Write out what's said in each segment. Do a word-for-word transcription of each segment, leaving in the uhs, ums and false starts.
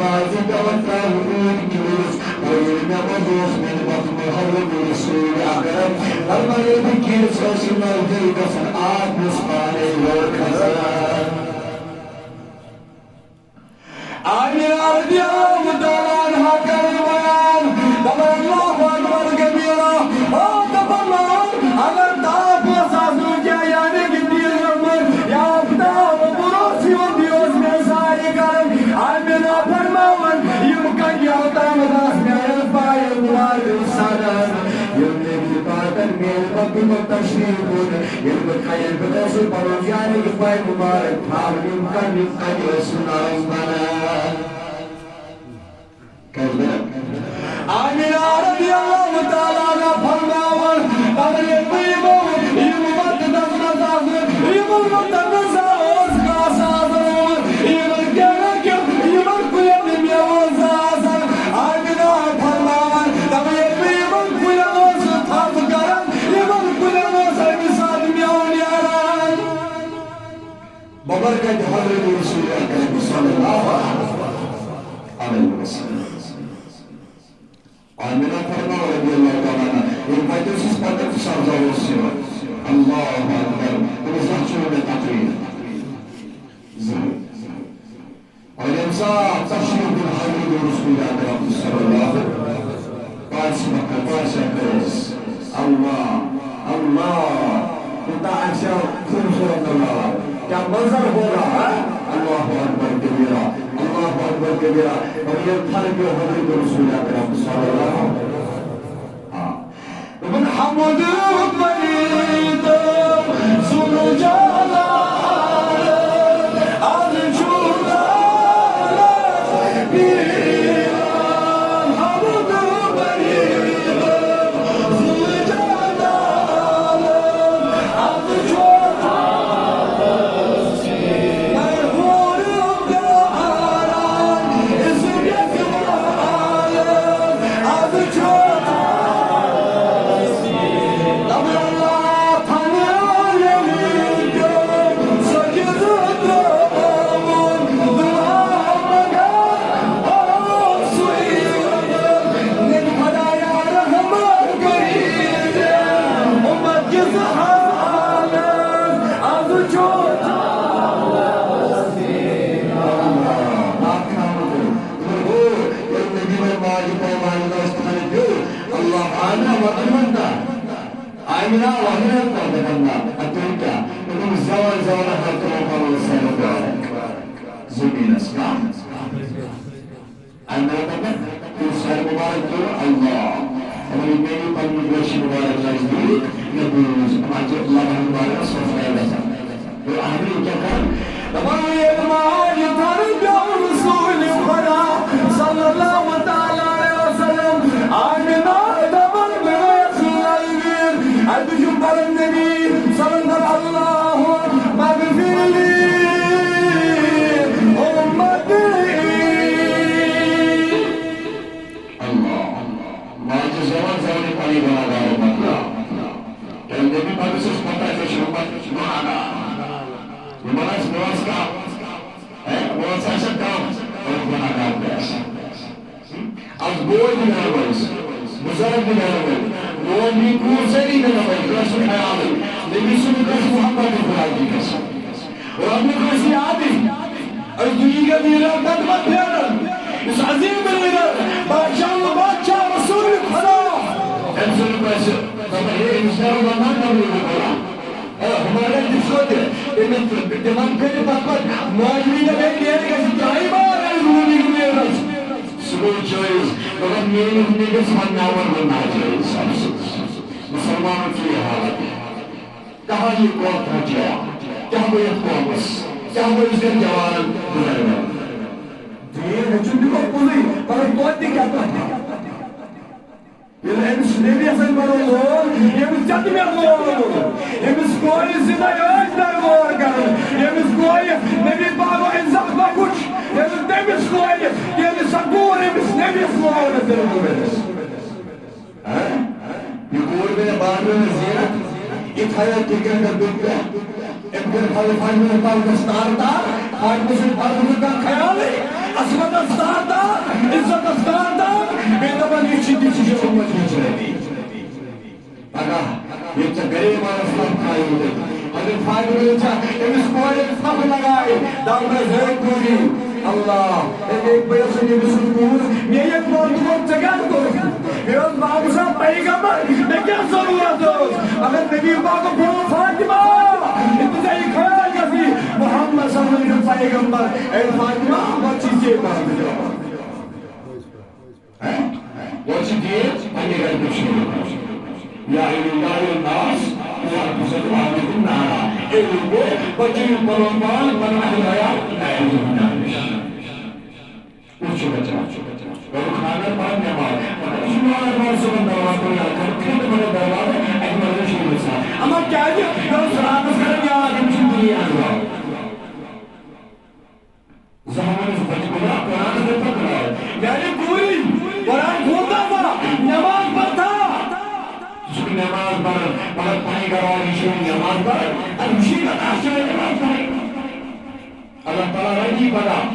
نمازِ پٮ۪وان ترٛاوُن اوٗرۍ کِنۍ۔ اور ییٚلہِ مےٚ منٛز اوس مےٚ نِمُت محمد رسول اکرم، فرمایے بہٕ کِژھ ٲسٕم نزدیٖک گژھان، آب اوس پانے یور کھسان۔ آمنہ رضی اللہ تعالیٰ عنہا کرے بیان، دپان، اللہ اکبر کبیرہ، او دپان، اگر تاپھ اوس آسان کینٛہہ، یعنی کہِ تیٖر لوٚگمُت، یا آفتاب اوس یِوان، بیٚیہِ اوس مےٚ سایہِ کران۔ آمنہ فرماوان، یِم کَنہِ یوٚتام آسہٕ میٛانٮ۪ن پایَن مُبارک سَنان، ییٚلہِ نبی پاکَن میٛانہِ مدتُک تشریٖف اوٚن، ییٚلہِ بہٕ کھَنٮ۪ن پٮ۪ٹھ اوسُس پَنُن یعنی کہِ پایہِ مُبارک تھاوان، یِم کَنہِ، یِم کَنہِ ٲسہٕ نرم بَنان۔ آمنہ رضی اللہ تعالیٰ عنہا فرماوان، اگر ییٚلہِ بہٕ یِمو، یِم وقتس منٛز آسہٕ، یِمن وقتن منٛز اوس گاسہٕ آسان، یِمن کیٛاہ کیٛاہ، یِمن کُلٮ۪ن میوٕ اوس آسان۔ آمنہ فرماوان، اگر ییٚلہِ بہٕ یِمن کُلٮ۪ن اوسُس تھپھ کران، یِمن کُلٮ۪ن اوس اَمہِ ساتہٕ میوٕ نیران۔ ببرکت حضرت رسول اکرم صلی اللہ علیہ وسلم۔ آمنہ فرماوان رضی اللہ تعالیٰ عنہا، ییٚلہِ بہٕ تٔمۍ سٕنٛز پتہٕ سبزا اوس یِوان۔ اللہ اکبر، تٔمِس زانٛہہ چھُنہٕ مےٚ تقریر۔ زٕہٕنۍ۔ اور ییٚمہِ ساتہٕ تشریٖف دیُن حضرت رسول اکرم صلی اللہ علیہ وسلم، پارسہِ مکہ، پارسہِ اکرس، اللہ، اللہ، کوٗتاہ آسہِ ہا خوٗبصوٗرت نظارہ، کیا منظر ہوگا، ہاں؟ اللہ اکبر کبیرہ، اللہ اکبر کبیرہ۔ اور ییٚلہِ تھل پیوٚو حضرت رسول اکرم صلی اللہ علیہ وسلم۔ ہاں۔ دوٚپُن، حمد بٔرِتھ ذوالجلال، از چھُ حمد بٔرِتھ ذوالجلال، از چھُ اللہ، اکھ نعمت۔ تِمن گوٚو، ییٚلہِ نبی وۄنۍ ماجہِ پیمانہِ منٛز تھنہٕ پیوٚو، اللہ آمنہ وَنان وَنتا۔ آمنہ وَنان وَنتا، دَپان، نہ، اَتھ پیوٚو کیٛاہ؟ دوٚپُن، زٮ۪وان زٮ۪وان ہا ترٛوو پَنُن سر مُبارک زٔمیٖنَس کَم۔ اَمہِ برونٛہہ پَتہٕ یُس سر مُبارک ترٛوو، اللہ۔ اگر یہِ مےٚ یہِ پَنُن گوشہِ مُبارک نزدیٖک، مےٚ بوٗز، اَتھ چھِ لَبَن مُبارکَس سۄژھ گژھان۔ گوٚو اہم یہِ کیٛاہ کَران؟ دَپان، ییٚلہِ ماجہِ تھَرٕ پیوٚو رسول خدا صلی اللہ تعالیٰ علیہ وسلم، آمنہ دَپان، مےٚ ٲس لَلوِتھ۔ اَتہِ چھُ پَران نبی صلی اللہ علیہ وسلم، اللہم اغفر لی امتی۔ اللہ۔ ماجہِ زٮ۪وان زٮ۪ونٕے پَنٕنۍ گۄناہگار اُمت۔ کیٛازِ نبی پاکَس ٲس پَتہ، ژےٚ چھِ اُمت گۄناہگار۔ یِمَن آسہِ وٲنٛس کَم، ہے، وٲنٛس آسٮ۪کھ کَم، اور گۄناہگار تہِ آسہِ۔ از بوے تہِ گرٕ وٲلِس، بُزرگ تہِ گرٕ وٲلۍ، بوے بیٚیہِ کوٗر سٲری گرٕ وٲلۍ، کٲنٛسہِ ہُنٛد خیالٕے۔ نبی سُنٛد کٲنٛسہِ محبت تہِ خۄداے تہِ گژھِ۔ رۄبنہِ کٲنٛسہِ یادٕے۔ أسۍ دُنیہٕکۍ لیٖڈر تَتھ منٛز پھیران۔ یُس عظیٖم لیٖڈر، بادشاہ بادشاہ رسول خدا۔ أمۍ سُنٛد پَزِ دَپان، ہے، أمِس کیٛاہ وَنان تَبلیٖغ خۄدا؟ ہے، ہُمارن تہِ چھُ تہِ۔ تٔمِس، تِمن کٔرِو پَتہٕ پَتہٕ مولوی تہِ گٔے، تیٚلہِ گژھِ ترٛایہِ بار اَسہِ دُنیہٕکۍ لیٖڈرَس۔ سُہ گوٚو جٲیِز، مگر میٛٲنِس نبِس وَنناوُن گوٚو ناجٲیِز۔ مُسلمانَن چھُ یہِ حالت۔ کہاں یہ قوم پہنچ گیا؟ کیا گوٚو یتھ قومس؟ کیا گوٚو یُس زن جوانن بُزرگن؟ دین ہیٚچھُن تہِ گوٚو کُنُے، مگر توتہِ تہِ کیٛاہ توتہِ؟ ییٚلہِ أمِس نبی یَسن پَنُن لول، ییٚمِس جدمہِ لول، ییٚمِس کورِ زِندَے ٲسۍ دربار کران، ییٚمِس کورِ نبی پاک انصاف بخش، ییٚلہِ تٔمِس کورِ، ییٚلہِ سۄ کوٗر أمِس نبی یَس لول ٲس دِوان أمِس۔ ہاں؟ یہ کوٗر مےٚ بانہٕ زیٖنت، یہِ تھایو تہِ کٔرِتھ دُنیا۔ أمۍ کٔر پھل فاطمہ پردس تار تار، فاطمہ سُنٛد پردٕ چھُ کانٛہہ خیالٕے۔ عظمتس دار دار، عزتس دار دار، بیٚیہِ دَپان، یہِ چھِ، یہِ چھِ، یہِ چھِ اُمت ہٕنٛز رٲضی۔ پگاہ ییٚلہِ ژےٚ غریٖب آسہِ، تَتھ تھایہِ نہٕ تٔمۍ۔ اگر فاطمہ چھا، أمِس کورِ ژھۄپہٕ لگایہِ، دَپنَس، ہے کوٗری، اللہ، ہے میٛٲنۍ بٲے سُنٛد، ییٚمِس سُنٛد کوٗر، مےٚ ییٚلہِ ووٚن، دوٚپُن، ژےٚ کیٛازِ کوٚرُتھ؟ مےٚ اوس بابہٕ صٲب پیغمبر، مےٚ کیٛاہ ضروٗرت ٲس؟ مگر نبی پاکَن فرموو، فاطمہ، ییٚلہِ ژےٚ یہِ خیال گژھی، محمد صلی اللہ علیہ وسلم چھُ پیغمبر، اے فاطمہ، پَتہٕ چھِ ژےٚ پانہٕ تہِ جواب۔ ہہ؟ گۄڈٕ چھِ دِیِو پننہِ گرِ پٮ۪ٹھ شروٗع کرُن۔ یا ایُہا الناس، یا انفسکم اہلیکم نارا۔ اے لوٗکو، بچٲیِو پنُن پان، پنُن اہل عیال نارِ ہُنٛد نارٕ نِش۔ کُس چھُ بچان؟ گۄڈٕ خانٛدار، پتہٕ نٮ۪ماز۔ پتہٕ چھُ نار بار صٲبُن دروازٕ کُن یاد کران، کھنٛڈ مگر دروازٕ اَکہِ مرضی چھُ یِوان سان۔ اما کیٛازِ؟ یہِ اوس راتس کران یاد، أمِس چھُنہٕ دُنیا یاد۔ زہمن بچ گویا قرآن سے پکڑا۔ میانہِ کوٗرِ، قرآن کھولتا تھا، نماز پڑھتا۔ سُہ نماز پران، مگر پنٕنۍ گرٕ واجٮ۪ن چھِ نماز پران، اَدٕ وٕچھی نہ، اَتھ چھِ وۄنۍ نماز پرٕنۍ۔ اللہ تعالیٰ رنگی پگاہ،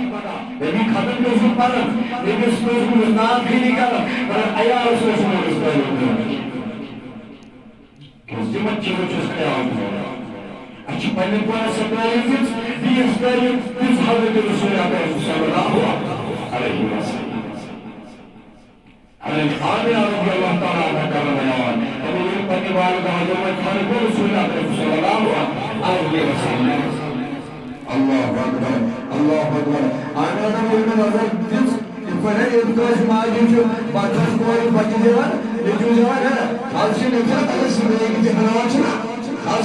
نبی ختم تہِ اوسُکھ پران، نبی اوس نہٕ اوسمُت ناز خٲلی کران، مگر عیالس اوس نہٕ اوسمُت تعلق کران۔ کیٛازِ تِمن چیٖزن چھُ اَسہِ خیال تھاوُن۔ اَسہِ چھِ پننہِ کورِ سۄ تعلیٖم دِژ، بیٚیہِ اَسہِ تعلیٖم دِژ حضرت رسول اکرم صلی اللہ علیہ وسلم۔ حضرت آمنہ رضی اللہ تعالیٰ عنہا کرن بیان، تٔمۍ ییٚلہِ پننہِ والدہ حضرت خانہ رسول اکرم صلی اللہ علیہ وسلم۔ اللہ اکبر، اللہ اکبر۔ آمنہ ییٚلہِ مےٚ نظر دِژ، یِتھ پٲٹھۍ ییٚلہِ کٲنٛسہِ ماجہِ چھُ بَچَس کورِ بَچہِ زٮ۪وان، نیٚچوٗ زٮ۪وان، ہے، آز چھِ نیٚچوٗ، اگر سُہ بیٚیہِ تہِ ہٮ۪ناوان چھُنہ، آز